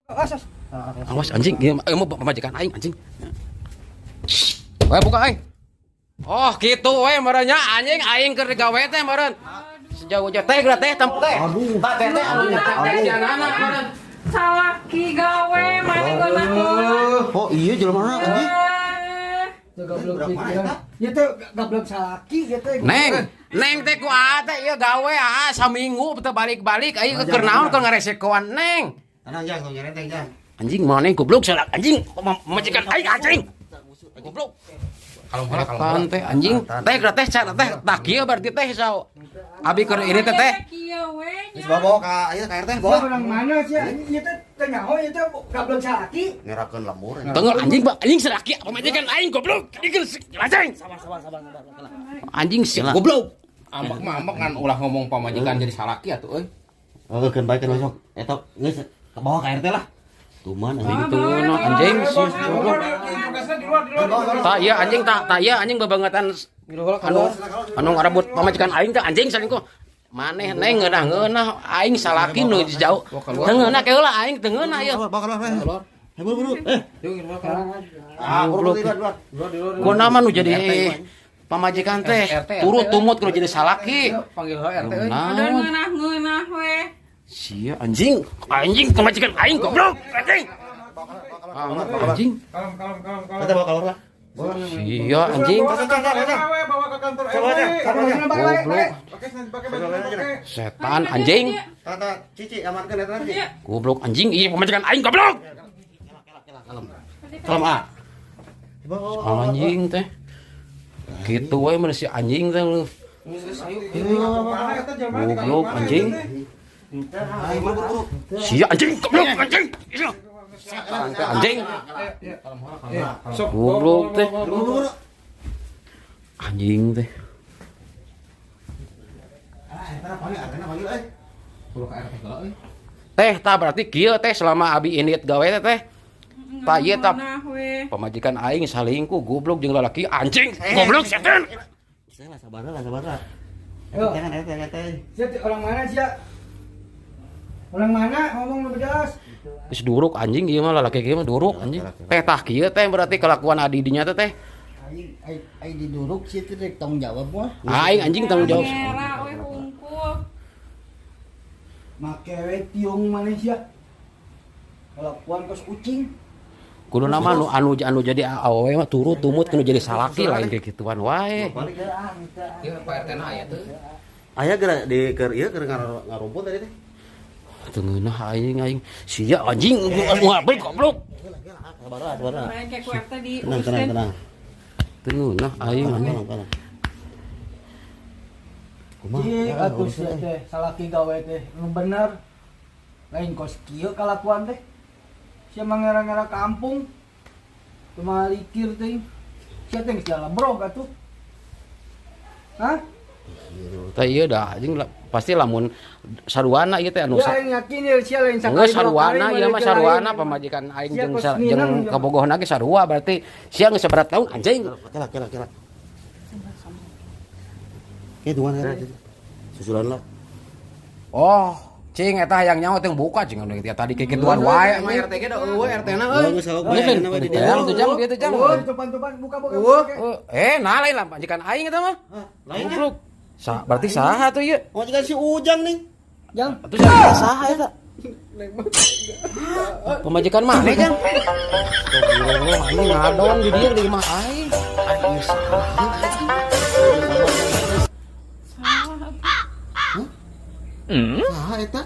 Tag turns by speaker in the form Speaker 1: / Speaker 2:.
Speaker 1: Awas.
Speaker 2: Awas anjing, ieu mah pamajikan aing, anjing. Weh, buka aing. Oh, gitu we meureun nya, anjing, aing keur digawe teh meureun. Sejauh teh teh teh tem teh.
Speaker 3: Aduh.
Speaker 2: Tah teh teh anu nyetek teh sianana meureun.
Speaker 4: Salaki gawe mana ngeunah.
Speaker 3: Oh iya, jelema mana, anjing?
Speaker 1: Tuh goblok pikiran. Ieu teh goblok salaki ieu teh.
Speaker 2: Neng, neng teh ku aa teh ieu gawe aa saminggu teu balik-balik, aing keur naon, keur ngaresekoan neng.
Speaker 3: Tenang, Jang, tong nyerenteng, Jang.
Speaker 2: Anjing mana goblok salak anjing, pamajikan aing, anjing. Goblok.
Speaker 5: Kalau heula, kalau heula.
Speaker 2: Teh anjing, teh teh cara teh tah kieu berarti teh sao. Abi keur ini teh teh.
Speaker 4: Kieu we
Speaker 3: Geus
Speaker 4: nya.
Speaker 3: bawa ka ieu ka RT
Speaker 1: Sia
Speaker 3: bawa.
Speaker 1: orang mana sia? Ieu teh teh nyaho ieu teh goblok salaki.
Speaker 3: Ngerakeun lembur.
Speaker 2: Tengok anjing, Pak, anjing salaki pamajikan aing goblok. Anjing.
Speaker 3: Sabar, sabar, sabar, sabar.
Speaker 2: Anjing si goblok.
Speaker 5: Ambek mah ambek, ngan ulah ngomong pamajikan jadi salaki atuh euy.
Speaker 3: Oh, keun bae, keun masuk. Eta geus ke bawah ka RT lah. Tuman, anjing.
Speaker 2: Gitu no, anjing si goblok. Tak iya anjing, tak tak iya anjing, bebangetan anu anu ngarebut pamajikan aing teh, anjing selingkuh. Maneh neng ngeunah-ngeunah aing salaki nu jauh. Teu ngeunah keula aing, teu ngeunah ieu.
Speaker 3: Bawa keluar, keluar. Eh, buru buru. Eh, ah, buru buru, keluar, keluar.
Speaker 2: Kunaon nu jadi pamajikan teh
Speaker 5: RT,
Speaker 2: turut
Speaker 5: RT.
Speaker 2: Tumut kudu jadi salaki.
Speaker 5: Panggil heula RT euy.
Speaker 4: Udah
Speaker 2: Naon?
Speaker 4: ngeunah-ngeunah we.
Speaker 2: Sia anjing, anjing pamajikan aing goblok, anjing. Ah, anjing.
Speaker 3: Kita bawa keluar lah.
Speaker 2: Sia anjing.
Speaker 6: Bawa ke kantor
Speaker 3: Coba
Speaker 6: RW.
Speaker 3: aja, coba aja.
Speaker 2: Goblok.
Speaker 6: Pakai pakai baju pakai.
Speaker 2: Setan anjing.
Speaker 3: Tata, Cici amankeun eta nanti.
Speaker 2: Goblok anjing, iya pamajikan aing goblok.
Speaker 3: Salam A.
Speaker 2: Anjing teh. Gitu we mun si anjing teh lu. Goblok anjing. Sia anjing goblok anjing. Sia. Setan teh anjing. Goblok teh. Anjing teh.
Speaker 3: Panggil, panggil, eh.
Speaker 5: Kudu ka RT heula euy.
Speaker 2: Teh, tah berarti kieu teh selama abi indit gawe teh teh. Tah ieu tah
Speaker 4: Ngeunah we.
Speaker 2: pamajikan aing salingkuh goblok jeung lalaki anjing goblok setan.
Speaker 3: Saya lah, sabar lah, sabar lah.
Speaker 1: Yo.
Speaker 3: Jangan RT, RT.
Speaker 1: Sia teh orang mana sia? Orang mana ngomong lebih jelas.
Speaker 2: Geus duruk anjing ieu mah, lalaki kieu mah duruk anjing. Teh, tah kieu teh berarti kelakuan adi dinya teh teh.
Speaker 7: Aing aing aing diduruk sih teh rek tanggung jawab mah.
Speaker 2: Aing anjing tanggung jawab.
Speaker 4: Ngera we hungkul.
Speaker 1: Make we tiung maneh sia. Kelakuan kos ucing.
Speaker 2: Kudu nama anu anu anu jadi awewe mah turut tumut kudu jadi salaki, lain kayak gituan wae.
Speaker 5: Ieu Pak RT na aya teu.
Speaker 3: Aya geura di keur ieu keur ngarumpul tadi teh.
Speaker 2: Teu ngeunah aing aing. Sia anjing ngapain goblok.
Speaker 3: Sabar lah, sabar lah.
Speaker 4: Lain kayak ku RT di
Speaker 3: Tenang, tenang, tenang.
Speaker 2: Teu ngeunah aing anjing.
Speaker 3: Tenang, tenang. Kumaha?
Speaker 1: Cik atuh sia teh salaki gawe teh nu bener. Lain kos kieu kalakuan teh. Sia mah ngera-ngera kampung. Kumaha likir teh. Sia teh geus jalan brog atuh. Hah?
Speaker 2: Teh ieu dah anjing pasti lamun saruana ieu teh anu
Speaker 1: Ya aing yakin ya sia lain sakali
Speaker 2: Geus
Speaker 1: dua
Speaker 2: saruana
Speaker 1: kali
Speaker 2: ieu mah
Speaker 1: balik
Speaker 2: saruana
Speaker 1: lain.
Speaker 2: pamajikan aing
Speaker 1: Sia
Speaker 2: jeung
Speaker 1: kos minang
Speaker 2: jeung
Speaker 1: jeung-
Speaker 2: kabogohna ge sarua, berarti sia geus sabaraha tahun anjing.
Speaker 3: Kela, kela, kela. Oke, dua ya. Susulan lah.
Speaker 2: Oh, cing eta hayang nyawa teh buka cing anu tadi kikituan wae.
Speaker 5: Emang RT ge da eueuh RT na euy.
Speaker 3: Bagus kalau
Speaker 2: Geus
Speaker 3: gue nama di
Speaker 2: jang tuh jang kieu teh jang.
Speaker 1: Oh, tupan-tupan buka buka. Buka.
Speaker 2: Eh, nah lain lah pamajikan aing eta mah.
Speaker 3: Lain.
Speaker 2: Goblok. Sa berarti saha tuh ieu?
Speaker 3: Oh, juga si Ujang nih.
Speaker 1: Jang,
Speaker 2: Atuh saha saha eta? Pamajikan mana, Jang? Astagfirullah, anjing ngadon di dieu di imah aing. Aing saha?
Speaker 4: Salah.
Speaker 3: Saha eta?